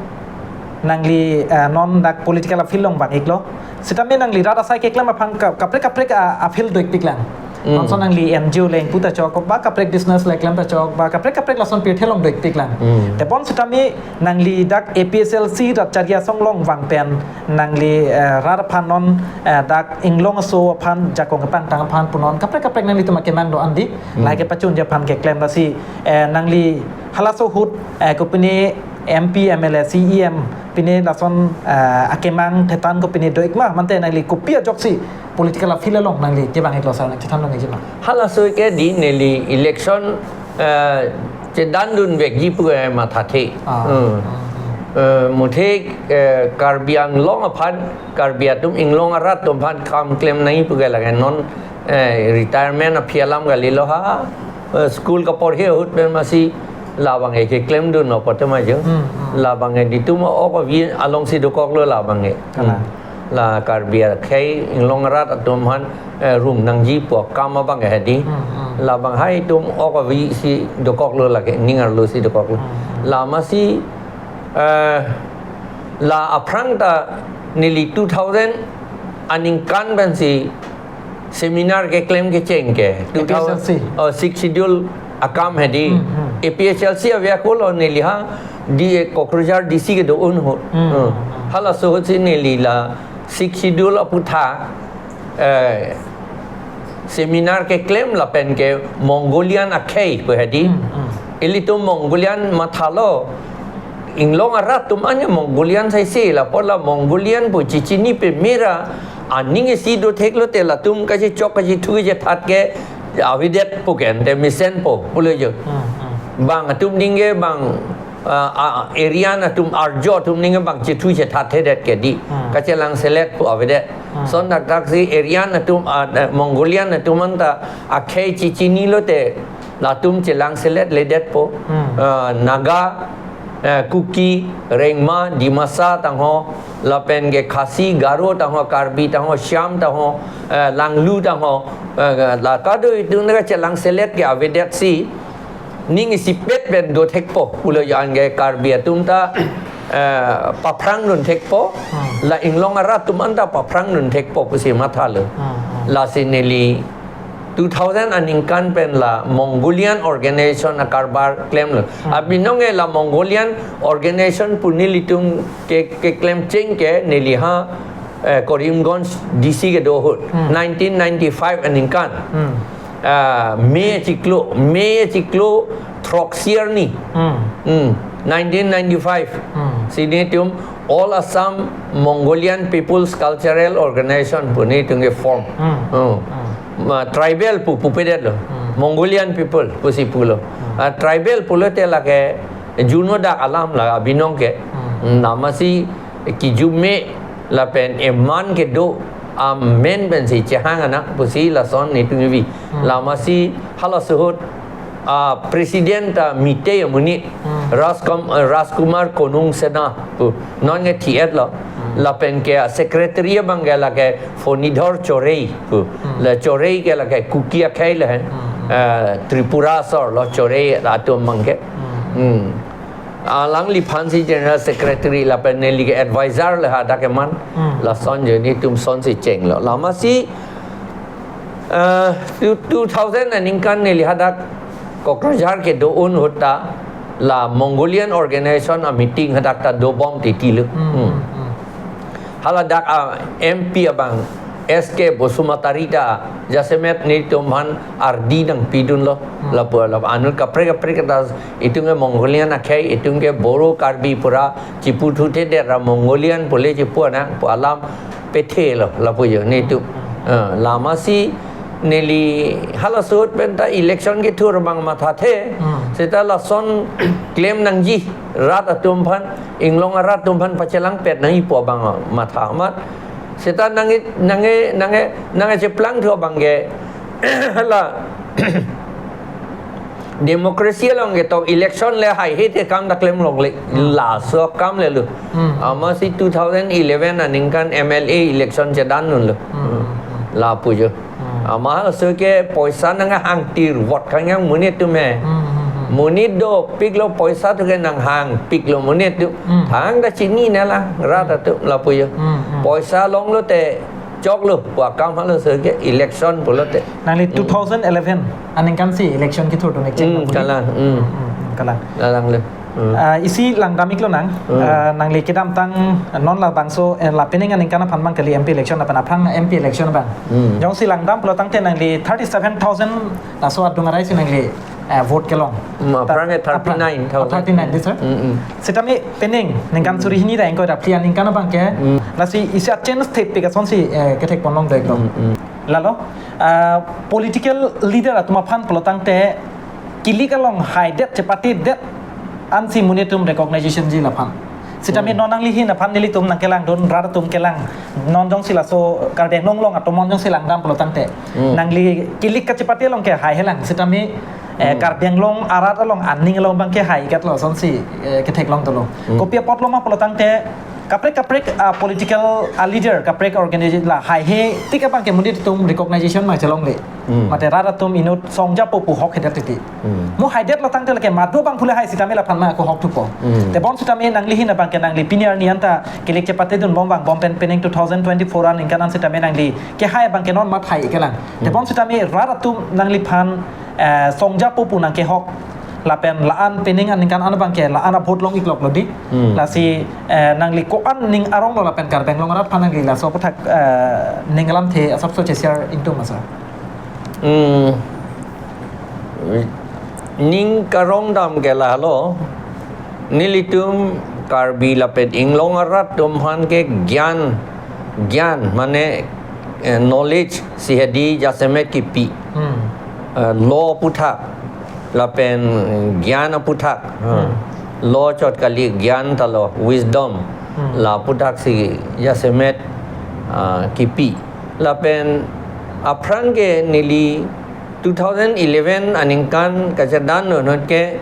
nangli, eh, non dak political a-field along vang-iklo. Sitame nangli rat asai keklem aphan ka-, kaprek kaprek a, a-field do-ikpiklang. Mm. Lason nangli N G O le ingpu ta chok, ba kaprek business le klem ta chok, ba kaprek kaprek lason pirthe along do-ikpiklang. Mm. Tebon sitame nangli dak A P H L C rat chari asong along vang pen nangli, eh, rat aphan non, eh, dak inglong aso aphan jakong kepangtang aphan punon kaprek kaprek nanglitum akemang do-an di. Mm. Lahai kepachunji aphan keklem lasi, eh, nangli halaso ahut, eh, kopine M P, M L A, C E M, pine lason, eh, akemang thetan kopine do-ik ma, mate nangli kopi ajoksi political a-field along nangli kevang-iklo sir, nangchethan dun-ikji ma? Halaso ke di neli election, eh, chedandun vekji pu, eh, mathathe. Ah. Hmm. Hmm, hmm. Eh, muthe, eh, Karbi Anglong aphan, Karbi atum inglong arat atum aphan kam klem nangji pu ke lake non, eh, retirement aphi alam kalilo ha. Eh, school kaporhe ahut pen masi labang ke klemdun ma pote ma jo. Hmm, hmm. Labang ke ditum ok avi alongsi dokoklo labang ke. Kalang. Hmm. La Karbi akhei inglong arat atum aphan, eh, rum nangji pu akam abang ke hedi. Hmm, hmm. Labang haitum ok avisi dokoklo lake, ning arlosi dokoklo. Hmm, hmm. La masi, eh, la aphrang ta neli two thousand aningkan pensi seminar keklem kecheng ke. Two thousand, A P H L C. Oh, Sixth Schedule akam hedi. Hmm, hmm. A P H L C ave ako lo neli ha di Kokrajhar D C kedo-un ahut. Hmm, hmm, hmm. Halaso ahutsi neli la Sixth Schedule aputhak, eh, seminar keklem lapen ke Mongolian akhei pu hedi. Hmm, hmm. Ilitum Mongolian mathalo. Inglong arat atum an ke Mongolian saisi, lapu la Mongolian pu chechini peme ra aning isi dotheklote latum kachechok kachethu kachethat ke avedet pu ke ante mesenpo pulo jo. Hmm, hmm. Bang atum aning ke bang, ah, ah, Aryan atum Arjo atum aning ke bang chethu chethathedet ke di. Hmm. Kachelang selet pu avedet. Hmm. Lason dakdaksi Aryan atum, ah, eh, Mongolian atum anta akhei chechinilote latum chelang selet ledetpo. Hmm. Ah, Naga, eh, Kuki, Rengma, Dimasa tangho, lapen ke Khasi, Garo tangho, Karbi tangho, Shyam tangho, eh, Langlu tangho, eh, la kado itum neka chelang selet ke avedetsi, ning isipet pen dothekpo, pulo jo anke Karbi atum ta, eh, paphrangdunthekpo, hmm, la inglong arat atum anta paphrangdunthekpo pusi mathalo. Hmm, hmm. Lasi neli two thousand aningkan pen la Mongolian organization akarbar klemlo. Hmm. Abinong ke la Mongolian organization pu nelitum ke, keklem cheng ke neli ha, eh, Karimganj D C kedo ahut. Hmm. Nineteen ninety-five aningkan. Hmm. Ah, May achiklo, May achiklo throksi arni. Hmm. Hmm. nineteen ninety-five. Hmm. Si nelitum All Assam Mongolian People's Cultural Organization pu nelitum ke form. Hmm. Oh. Hmm. Ma tribal pu pupedet lo. Hmm. Mongolian people pusi pulo. Hmm. Ah, tribal pulote lake juno dak alam la abinong ke. Hmm. Namasi kijume lapen eman kedo amen pensi chehang anak pusi lason nelitum kebi. Hmm. Lamasi hala suhut, ah, president ta mite amonit, hmm, Rajkum-, ah, Rajkumar Konung Sena pu non ke thiet lo. Hmm. Lapen ke secretary abang ke lake Fonidhor Chorei pu. Hmm. La Chorei ke lake Kuki akhei le hen. Hmm. Ah, Tripura asor lo Chorei atum abang ke. Hmm. Hmm. Alangliphan si general secretary lapen neli ke advisor le hadak keman. Hmm. Lason je nelitum son si chenglo. Lamasi, eh, two, two thousand aningkan neli hadak Kokrajhar kedo-un ahut ta la Mongolian organization a meeting hadak ta dobom titi lo. Hmm, hmm, hmm. Hala dak a M P abang S K Basumatary ta jasemet nelitum aphan ardi nangpidunlo. Hmm. Lapu, lapu anut kaprek kaprek ta itum ke Mongolian akhei, itum ke Boro Karbi pura chiputhuthedet ra Mongolian pule chipu anang pu alam pethelo lapu jo nelitum. Hmm. Eh, lamasi neli hala suhut pen ta election kethur abang mathathe. Hmm. Seta lason klem nangji rat atum aphan, inglong arat atum aphan pachelangpet nangji pu abang matha amat. Seta nang, nang, nang, nangcheplangthu abang ke hala democracy along ketok election le haihe te kam ta klemlongle. Hmm. Laso kam le lo. Hmm. Amatsi two thousand eleven aningkan M L A election chedandunlo. Hmm. Hmm. Lapu jo. Hmm. Amatsi ke poisa nanghangtir vote khangyang monit atum he. Hmm, hmm, hmm. Monit dopiklo poisa atum ke nanghangpiklo monit atum. Hmm. Thangta chinine lang rat atum lapu jo. Hmm, hmm. Poisa longlote choklo pu akam halaso ke election pulote. Nangli, hmm, two thousand eleven aningkan si election kethurdun ik cheng. Hmm, nang pudi. Kalang, hmm. Hmm, hmm, hmm, kalang. Kalanglo. Hmm. Ah, isi langdam iklo nang. Hmm. Ah, nangli kedamtang non labangso, eh, la penang aningkan aphan abang kali M P election aphan, aphrang M P election abang. Hmm. Jongsi langdam pulo tangte nangli thirty-seven thousand laso adung arai si nangli, eh, vote kelong. Hmm, ta-, aphrang ke aphrang, thirty-nine thousand. Oh, thirty-nine dei, sir? Hmm, hmm. Sitame penang ningkan, hmm, suri hini ra ingkoi ra phli aningkan abang ke. Hmm. Lasi isi a-change thepik asonsi, eh, kethekponlong do iklo. Hmm, hmm. Lalo, ah, political leader atum aphan pulo tangte kilik along haidet chepatedet ansi monit atum recognition ji laphan. Sitame, hmm, non nangli ahin aphan nelitum nangkelangdun, rat atum kelang. Non jongsi laso Karbi Anglong along atum non jongsi langdam pulo tangte. Hmm. Nangli kilik kachepate along ke haihe lang. Sitame, eh, hmm, Karbi Anglong arat along aning along abang ke hai iketlo asonsi, eh, ketheklong dolo. Hmm. Kopi apotlo ma pulo tangte kaprek kaprek, ah, political, ah, leader, kaprek organization la haihe tik abang ke monit atum recognition ma chelongle. Hmm. Mate rat atum inut songja popu hok hedet titi. Hmm. Mo haidetlo tangte lake madu abang phule hai sitame laphan ma ako hok thupo. Hmm. Tebon sitame nangli ahin abang ke nangli pini arni anta kilik chepatedunbom abang bom pen penang two thousand twenty-four aningkan an sitame nangli kehai abang ke non mat hai kelang. Hmm. Tebon sitame rat atum nangliphan, eh, songja popu nangkehok lapen la-an penang aningkan an abang ke la-an a-vote long ikloklo dei. Hmm. Lasi, eh, nangli ko-an ning aronglo lapen Karbi Anglong arat aphan nangli laso aputhak, eh, ning alamthe asapso che-share ingtung ma sir. Hmm. Ning karongdam ke lalo. Nelitum Karbi lapen inglong arat atum aphan ke gyan, gyan mane, eh, knowledge si hedi jasemet kipi. Hmm. Eh, law aputhak lapen gyan aputhak. Hmm. Law chot kali, gyan ta lo, wisdom. Hmm. La aputhak si jasemet, ah, kipi. Lapen aphrang ke neli two thousand eleven aningkan kachedandun ahut ke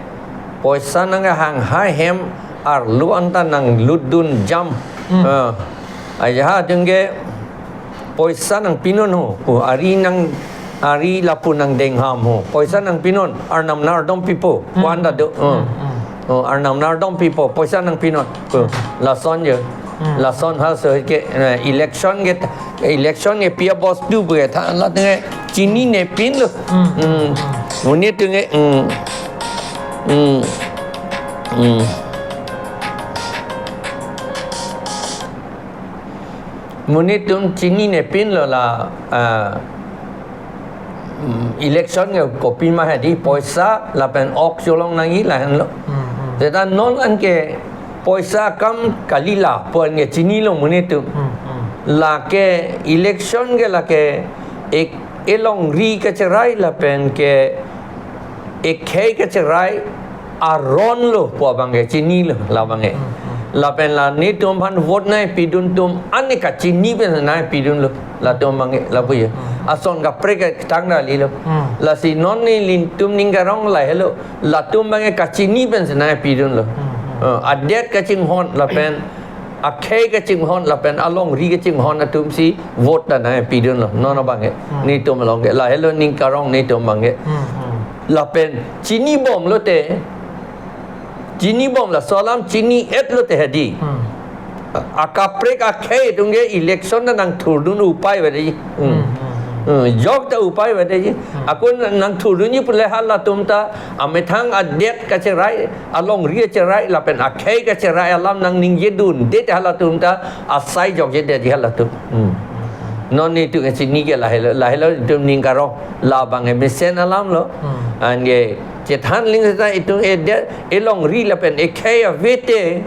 poisa nanghang hai hem arlo anta nanglutdun jam. Hmm. Ah, ajahak atum ke poisa nangpinon ho, pu ari nang, ari lapu nangdengham ho, poisa nangpinon, Arnam nardom pipo, hmm, pu anta do. Hmm, ah. Hmm. Oh, Arnam nardom pipo, poisa nangpinon. Oh, lason jo. Hmm. Lason halaso ke, eh, election ke, election kepi a-bostu pu ke tha, la tenge chinine pinlo. Hmm. Hmm. Monit atum ke, hmm. Hmm. Hmm. Monit atum chinine pinlo la, ah, mm, election ke kopi ma hedi, poisa lapen ok cholong nangji lahenlo. Hmm, hmm. Seta non anke poisa akam kali lapu anke chinilo monit atum. Hmm, hmm. Lake election ke lake ek elongri kacherai lapen ke ekhei kacherai aron lo pu abangke chinilo labangke. Hmm, hmm. Lapen la netum aphan vote nangpidun atum anke kachini pen nangpidunlo latum abangke lapu ya. Hmm. Ason kaprek ke tangdalilo. Hmm. Lasi non nelitum ning karong lahelo. Latum abangke kachini pensi nangpidunlo. Hmm, hmm. Eh, adet kachinghon lapen akhei kachinghon lapen alongri kachinghon atumsi vote ta nangpidunlo. Non abangke. Hmm. Netum along ke lahelo ning karong netum abangke. Hmm, hmm. Lapen chinibomlote, chinibom laso alam chini-etlote hedi. Hmm. Akaprek akhei atum ke election ta nangthurdun upai avedet. Hmm. Hmm, hmm, hmm. Hmm, jok ta upai avedet. Hmm. Ako nang, nangthurdunji pule halatum ta amethang adet kacherai, alongri kacherai lapen akhei kacherai alam nangningjedundet halatum ta asai jokjedet halatum. Hmm. Hmm, hmm. Non netum kachini ke lahelo, lahelo netum ning karong labangke mesen alamlo. Hmm. Anke chethan ling seta itum edet, elongri lapen ekhei avete,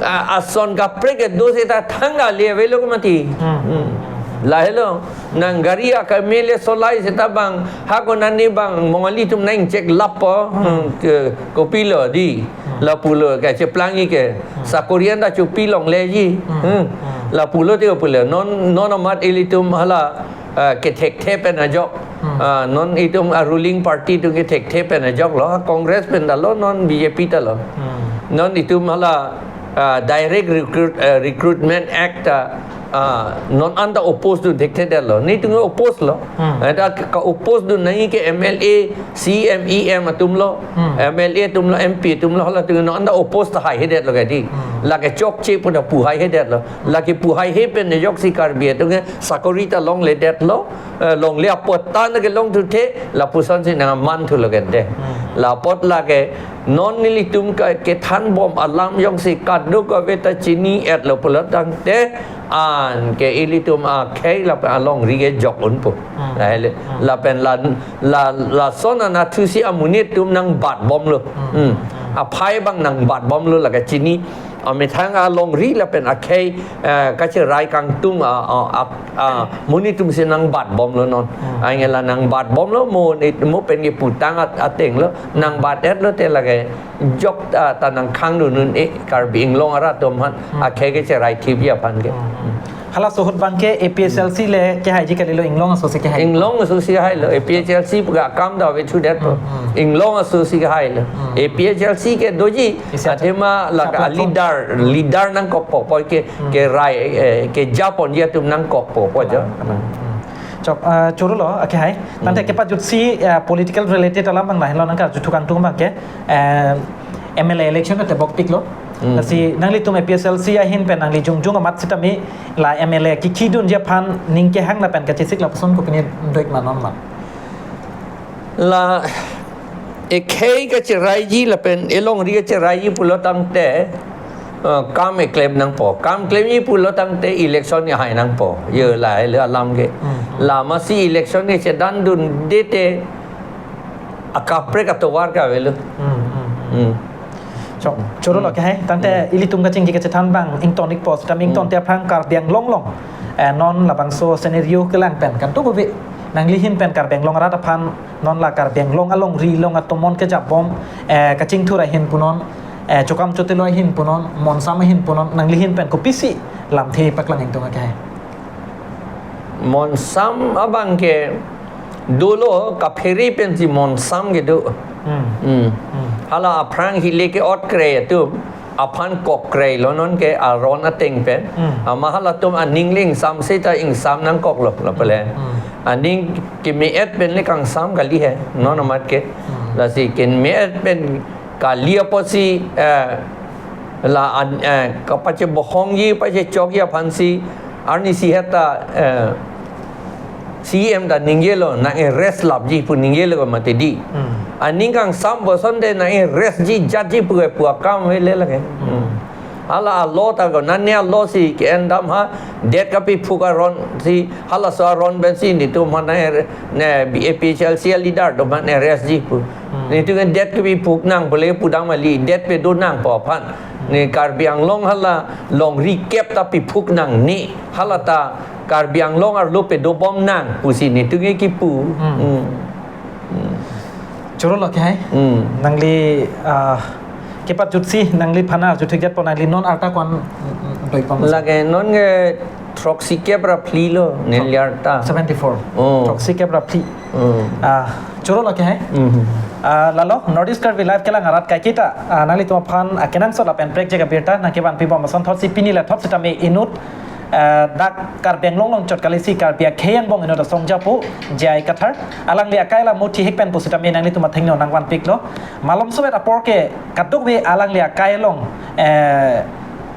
a, ason kaprek kedo seta thangali avelo ke mati. Hmm. Hmm. Lahelo, nang gari aka M L A solai seta bang, ha konane bang, Mongali atum nangchek lapo, hmm, ke, kopilo di, hmm, lapulo ke, cheplangji ke, hmm, sakori anta chopi longleji, hmm, hmm, hmm, lapulote pulo, non, non amat ilitum hala, ah, kethekthe pen ajok. Hmm. Ah, non itum a ruling party atum kethekthe pen ajoklo, Congress pen talo, non B J P talo. Hmm. Non itum hala, ah, Direct Recruit, ah, Recruitment Act, ah, ah, non anta oppose dun thekthedetlo. Netum oppose lo. Hmm. Eta ka, ka oppose dun nangji ke M L A, C M, E M atumlo. Hmm. M L A atumlo, M P atumlo, halatum non anta oppose ta haihedetlo ke di. Hmm. Lake chokche pu ta pu haihedetlo. Lake pu haihe pen joksi Karbi atum ke sakori ta longledetlo, eh, longle apot ta nangkelong thuthe, lapusonsi nangman thulo ke de. Hmm. La apot lake non nelitum ke kethanbom alam jongsi kadokave ta chini-etlo pulo tangte anke ilitum akhei lapen alongri ke jok unpo. Hmm. Lahelo. Hmm. Lapen la, la, lason anatthusi amonit atum nangbatbomlo. Hmm. Hmm. Hmm. Aphai abang nangbatbomlo lake chini amethang alongri lapen akhei, eh, kacherai kangtung a, a, a, a, monit atumsi nangbatbomlo non. Hmm. Anke la nangbatbomlo mo ne, mo pen keputang at-, atenglo, nangbat-etlote lake jok ta, ta nangkhangdun un-e Karbi Anglong arat atum aphan, hmm, akhei kacherai thipji aphan ke. Hmm, hmm. Halaso ahut abangke A P H L C le kehaiji kalilo, Inglong aso si kehai. Inglong aso si hailo, A P H L C pu akam ta ave thudetpo. Hmm, hmm. Inglong aso si kehailo. Hmm. A P H L C ke doji, isi athema la ka sapotpo. Leader, leader nangkokpo, poi ke, hmm, kerai, eh, kejaponji atum nangkokpo, poi jo. Hmm, hmm. Chok, eh, chorolo, akehai. Tangte, hmm, kepajutsi, eh, political related alam abang lahelo nangkarjuthu kangtung abangke, eh, M L A election atebok piklo. Hmm. Lasi nanglitum A P H L C ahin pen nangli jongjong amat sitame la M L A kekhidunji aphan ning kehang lapen kachesik lapuson kopine doik ma non ma? La ekhei kacheraiji lapen elongri kacheraiji pulo tangte, eh, kam keklem nangpo. Kam klemji pulo tangte election kehai nangpo. Ye lahelo alam ke. Hmm. La masi election kechedandunde te akaprek atovar ke avelo. Hmm, hmm, hmm. Hmm. Chok, chorolo, hmm, akehai, tangte, hmm, ilitum kachingki kachethan abang ington-ikpo, sitame ington, hmm, te aphrang Karbi Anglong along, eh, non labangso scenario kelang pen kangtung ave. Nangli ahin pen Karbi Anglong arat aphan non la Karbi Anglong alongri along atomon kejapbom, eh, kachingthur ahin punon, eh, chokam chotelo ahin punon, monsam ahin punon, nangli ahin pen kopisi lamthe paklang ingtung akehai? Monsam abangke dolo, kaphere pensi monsam kedo. Hmm. Hmm. Hmm. Hala aphrang hile ke-ot krei atum aphan kokkreilo nonke aron ateng pen. Hmm. Amat halatum aning le ingsamse ta ingsam nangkoklo, la pule. Hmm. Aning keme-et pen le kangsam kali he, non amat ke. Hmm. Lasi keme-et pen kali apotsi, eh, la an, eh, kapachebohongji, pachechokji aphansi, arnisi heta, eh, C M ta ningjelo, nang-arrest lapji pu ningjelo mati di. Hmm. Aning kangsam boson te nang-arrestji jatji pu, pu akam avele lake. Hmm. Hmm. Hala alo ta ko, nane alo si ke-endam ha, det kapiphuk aron si, halaso aron pensi netum mane, ne, B A P H L C leader do mane arrest ji pu. Hmm. Netum ke det kapiphuk nang pu le pudam kali, det pado nangpo aphan. Ne Karbi Anglong hala longri kep ta piphuk nangne, hala ta Karbi Anglong arlo padobom nang pusi netum ke kipu. Hmm. Hmm. Hmm. Choro lo ke hai. Hmm. Nangli, ah, kepajutsi nangliphan arjuthukthe pon, nangli non arta ko-an, mm, mm, doipon? Lake non ke throksi kep ra phli lo, neli arta. Seventy-four. Oh. Throksi kep ra phli. Hmm. Ah, choro lo ke hai. Hmm. Ah, lalo, North East Karbi Live kelang arat kaiketa, ah, nanglitum aphan akenangsot lapen prekjak abirta nangkevanpibom ason thotsi pini lathot sitame inut, ah, dak Karbi Anglong along chot kali si Karbi akhei angbong inut asong japo J I Kathar, alangli akai alamo thihek pen pusitame nanglitum athengno nangvanpiklo. Malomsovet apor ke kadokave alangli akai along, eh,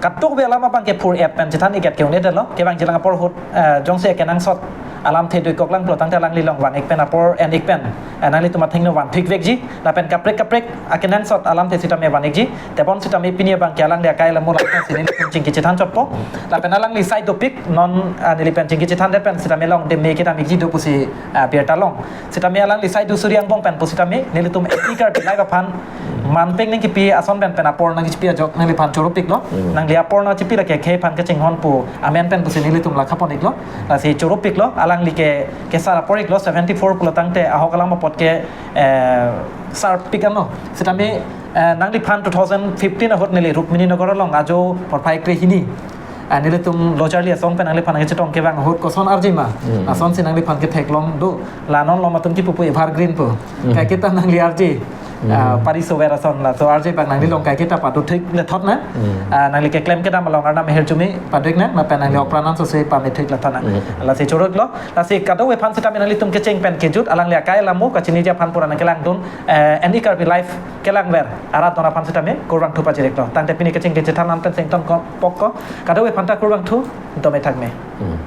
kadokave alam abang ke phur-et pen chethan-ik-et ke-un-edetlo. Kevangjilang apor ahut, eh, jongsi akenangsot alamthe doikoklang pulo tangte alangli along vang-ik pen apor en-ik pen, eh, nanglitum athengno vanthikvekji. Lapen kaprek kaprek akenangsot alamthe sitame van-ikji. Tebon sitame pini abang ke alangli akai alamo lapen si nelitum chingki chethan chotpo. Lapen alangli sai dopik non, ah, neli pen chingki chethandet pen sitame along de me kedam-ikji do pusi, ah, birta long. Sitame alangli sai do suri angbong pen pusitame nelitum N E Karbi Live aphan manpeng nangkipi ason pen pen apor nangkipi ajok nangliphan choropiklo. Hmm. Nangli apor nangchipi lake khei aphan kachinghon pu amen pen pusi nelitum lakha pon-iklo. Lasi choropiklo, alangli ke kesar apor-iklo, seventy-four pulo tangte ahok alam apot ke, eh, sarpik ano. Sitame, eh, nangliphan two thousand fifteen ahut neli Rukmini Nagar along ajo porphai krehini, ah, nelitum lo charli asong pen nangliphan nangchetong kevang ahut koson arje ma. Hmm. Asonsi nangliphan ketheklong do. La non lo matum kipupu evergreen pu. Hmm. Kaiketa nangli arje. Hmm. Ah, parisover ason laso arje abang nangli along kaiketa padothik lethot nang. Hmm. Ah, nangli keklem kedam along Arnam aher jume pado-ik nang, lapen nangli Hmm. ok pran an sose pamethik lethot nang. Hmm. Lasi choro-iklo, lasi kadokave aphan sitame nanglitum kecheng pen kejut, alangli akai alamo kachiniji aphan pura nangkelangdun, eh, N E Karbi Live kelangver arat don aphan sitame kurvangthu pajir-iklo. Tangte pini kecheng kechethan an pen sengton ko pok ko, kadokave aphanta kurvangthu, dome thakme. Hmm.